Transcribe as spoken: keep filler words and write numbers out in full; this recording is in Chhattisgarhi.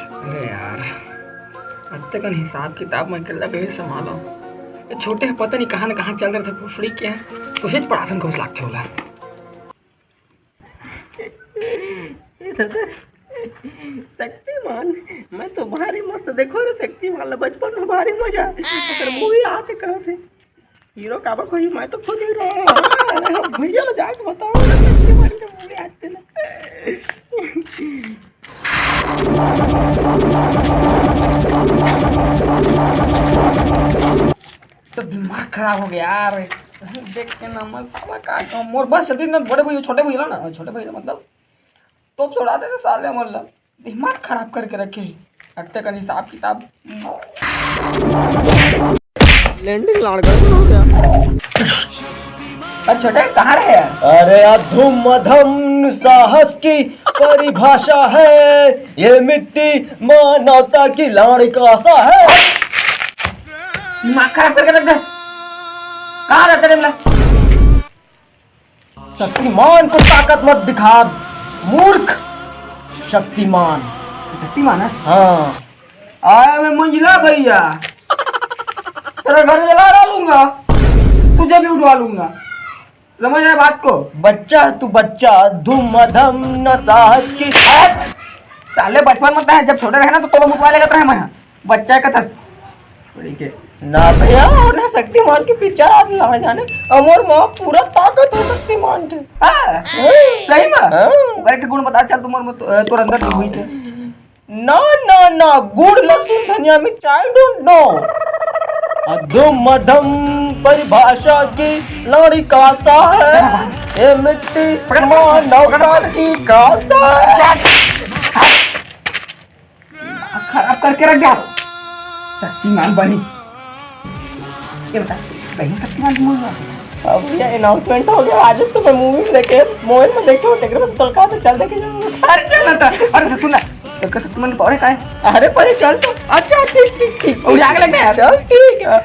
अरे यार, अत्ते कन हिसाब किताब मैं अकेला कइसे संभालंव? ये छोटे ह पता नहीं कहाँ न कहाँ चल देथे, भोसड़ी के ह। सोचेच पड़ाथन कुछ लागथे ओला। ए दादा, शक्तिमान, मैं तो भारी मस्त देखो रे शक्तिमान ला, बचपन में भारी मजा। अगर मूवी आथे कहथे, हीरो काबर कोई, मैं तो खुद हीरो हूँ। भैया ला जाके बताओ ना, शक्तिमान के मूवी आथे ना। तो दिमाग खराब हो गया यार। देख के ना मसाला का कहूँ। मोर बस सतीश ना बड़े भैया, छोटे भैया ना, छोटे भैया मतलब तोप छोड़ा दे साले मोर ला। दिमाग खराब करके रखे हे। अत्ते कन हिसाब किताब। लैंडिंग लाड़ गड़बड़ हो गया। अरे छोटे, कहाँ रहे यार? अरे यार, धूम अधम साहस की परिभाषा है, ये मिट्टी मानवता की लाड़ का आशा है। दिमाग खराब करके रख दे। कहाँ रहते रे मिला? शक्तिमान को ताकत मत दिखा, मूर्ख। शक्तिमान। शक्तिमान है? हाँ। आया मैं मंझला भैया, तेरा घर जला डालूंगा, तुझे भी उठवा लूंगा। समझ रहे बात को? बच्चा है तू बच्चा, धूम अधम न साहस की। हट! साले बचपन में तय जब छोटे रहे ना तो तोला मुतवा लेगा तय मैं। बच्चा है कथस। छोड़ी के। ना भैया, और ना शक्तिमान के पिक्चर आज ना जाने। अमर माँ पूरा ताकत हो शक्तिमान के। हाँ, सही में? हाँ। ओकर एक गुण बता चल तुम्हारे में तो, अ, तोर अंदर से हुई के। ना, ना, ना, गुड़, लहसुन, धनिया, मिर्च, I don't know। अधम अधम परिभाषा की लाड़ी का सा है, ये मिट्टी मानवता की का सा है। खराब करके रख दिया। शक्तिमान बनी। ये बता, सही में शक्तिमान की मूवी है? अब ये अनाउंसमेंट हो गया, आज तो मैं मूवी में देखे, मोबाइल में देखे, वो देख रहे, तो कहा तो चल देखे जाओ। अरे चल ना, अरे सुन ना, तो का शक्तिमान की पावर है का है? अरे पहले चल तो। अच्छा, ठीक, ठीक, ठीक। वो आगे लग गया यार। चल, ठीक है।